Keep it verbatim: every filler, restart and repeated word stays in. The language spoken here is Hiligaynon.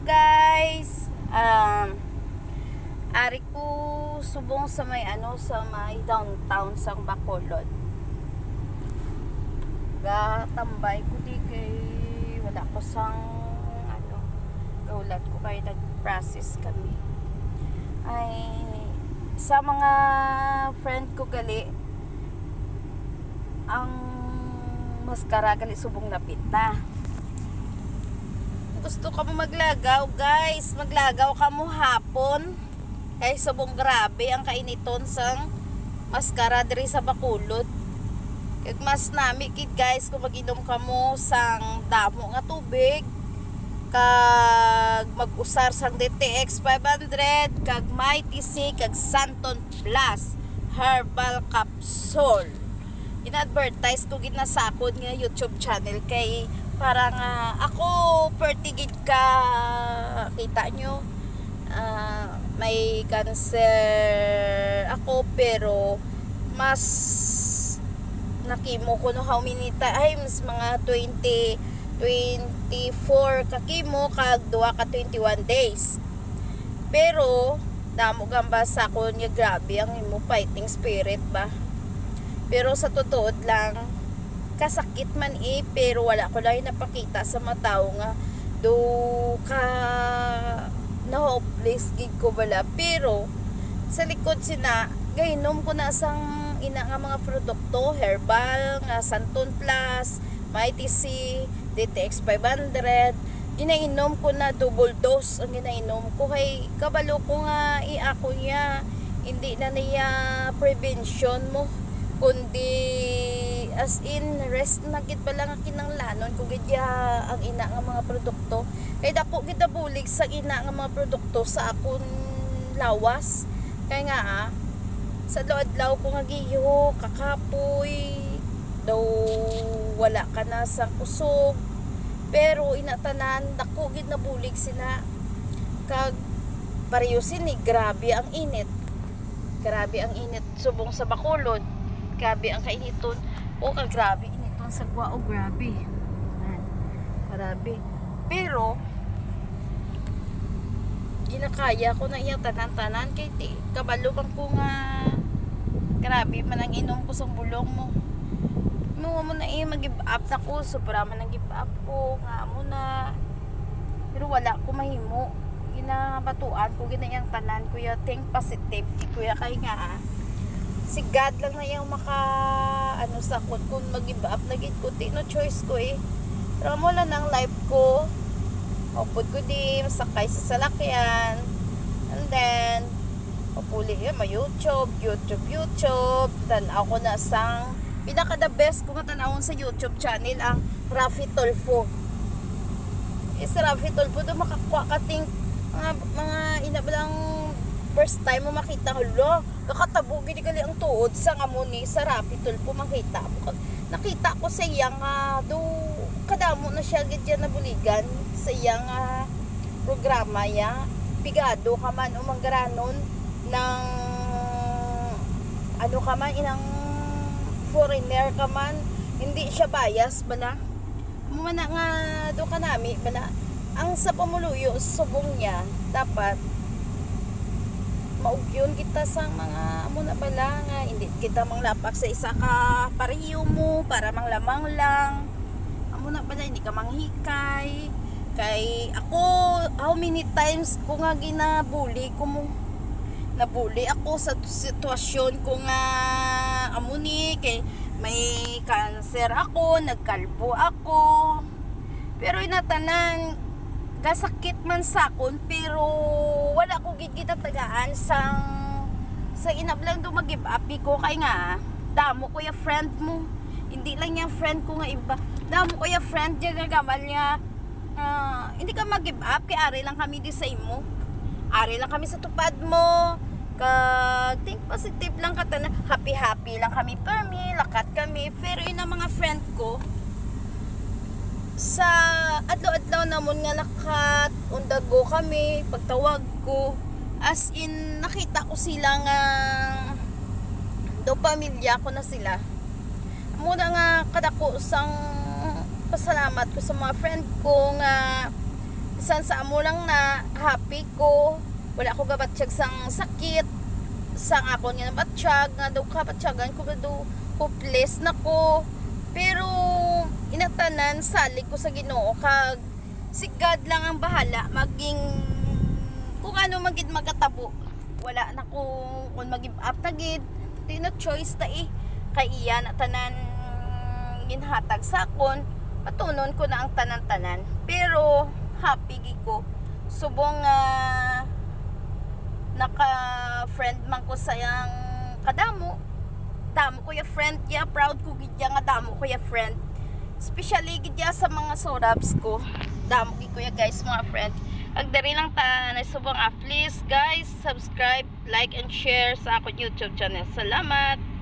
Guys, um, ari ko subong sa may ano, sa may downtown sang Bacolod. Gatambay ko di kay wala ko sang ano, gaulat ko kay nag-process kami. Ay, sa mga friend ko gali, ang maskara gali subong napit na. Gusto ka mo maglagaw, guys, maglagaw ka mo hapon. Kay subong grabe ang kainiton sang maskara diri sa Bacolod. Kag mas nami gid, guys, kung mag-inom kamo sang damo nga tubig, kag mag-usar sang D T X five hundred, kag Mighty C, kag Santon Plus Herbal Capsule. Ina-advertise ko gid na sa akon nga YouTube channel kay para nga ako perti gid ka, kita nyo, ah, may cancer ako, pero mas nakimo ko no how many times, mga twenty, twenty-four ka chemo kag duha ka twenty-one days. Pero damo gamba sa akon nga grabe ang imo fighting spirit ba. Pero sa tutuod lang, kasakit man eh, pero wala ko lang napakita sa mga tawo nga do ka na-hopeless gid ko bala. Pero sa likod sina, gainom ko na sang ina nga mga produkto, herbal, nga Santon Plus, Mighty C, D T X five hundred. Ginainom ko na double dose ang ginainom ko. Kay kabalo ko nga i-, ako niya, hindi na niya prevention mo, kundi as in rest na gid pala nga kinanglanon ko gid ya ang ina nga mga produkto. Kay dako gid nabulig sa ina nga mga produkto sa akon lawas. Kay nga, ah, sa adlaw-adlaw ko nga giho, kakapoy, daw wala ka na sa kusog. Pero ina tanan, dako gid nabulig sina. Kag pareho sini, grabe ang init. Grabe ang init subong sa Bacolod. Grabe ang kainiton. O, ka grabe initon sa Guao, grabe. Yan. Grabe. Pero ginakaya ko na iya tanan-tanan kay ti kabalo man ko nga grabe man ang inom ko sang bulong mo. Mo mo na eh, mag-give up na ko, sobra man ang give up ko, nga mo na. Pero wala ko mahimo. Ginabatuan ko gina yang tanan, kuya, think positive, kuya, kay nga, ah, si God lang na yung maka, ano, sa akon kung mag-give up na gid ko, ti, no choice ko eh. Pero mo lang ang life ko. Upod ko di masakay sa salakyan. And then, papuli yun, ma YouTube, YouTube, YouTube. Tanaw ko na sang pinaka the best ko nga tanawon sa YouTube channel ang Raffy Tulfo. Eh, si Raffy Tulfo do makakuha ka ting mga, mga ina ba lang first time mo makita, hala, nakatabo gid gali ang tuod sa amo ni sa Raffy Tulfo makita mo. Kag nakita ko sa iya nga do kadamo na siya gid yan nabuligan sa iya nga programa ya. Pigado ka man o manggaranon ng ano ka man, inang foreigner ka man, hindi siya bias bala. Amo man na nga do kanami bala. Ang sa pamuluyo subong niya, dapat maugyon kita sa mga amo na bala nga hindi kita manglapak sa isa ka pareho mo para manglamang lang. Amo na bala, hindi ka manghikay. Kay ako, how many times ko nga ginabuli ko mo, nabuli ako sa sitwasyon ko nga amo ni kay may cancer ako, nagkalbo ako. Pero inatanan, gasakit man sakon, pero wala ko gid ginatagaan sang, sa inablang do mag-give up ko kay nga damo ko ya friend mo. Hindi lang yung friend ko nga iba. Damo ko ya friend ya nga gamal nga, ah, hindi ka mag-give up kay ari lang kami di sa imo. Ari lang kami sa tupad mo. Kag think positive lang ka tanan. Happy-happy lang kami, permi, lakat kami. Pero yun ang mga friend ko, sa adlaw-adlaw namon nga lakat, undago kami, pagtawag ko, as in, nakita ko sila nga do pamilya ko na sila. Muna nga kadako sang pasalamat ko sa mga friend ko nga San sa amo lang na happy ko, wala ko gabatyag sang sakit, sang akon nga nabatyag, nga daw kabatyagan ko, nga daw hopeless na ko. Pero inatanan, salig ko sa Ginoo, kag si God lang ang bahala maging kung ano man gid magkatabo. Wala na ko kung mag-give up na gid. Di na choice ta eh. Kay iya na tanan ginhatag sa akon. Matunon ko na ang tanan-tanan. Pero happy gid ko. Subong nga naka-friend man ko sa yang kadamo. Damo ko ya friend ya. Proud ko gid ya nga damo ko ya friend. Especially gid ya sa mga surabs ko. Damo gid ko ya guys, mga friend. Ag diri lang ta na subong ah. Please guys, subscribe, like, and share sa akon YouTube channel. Salamat!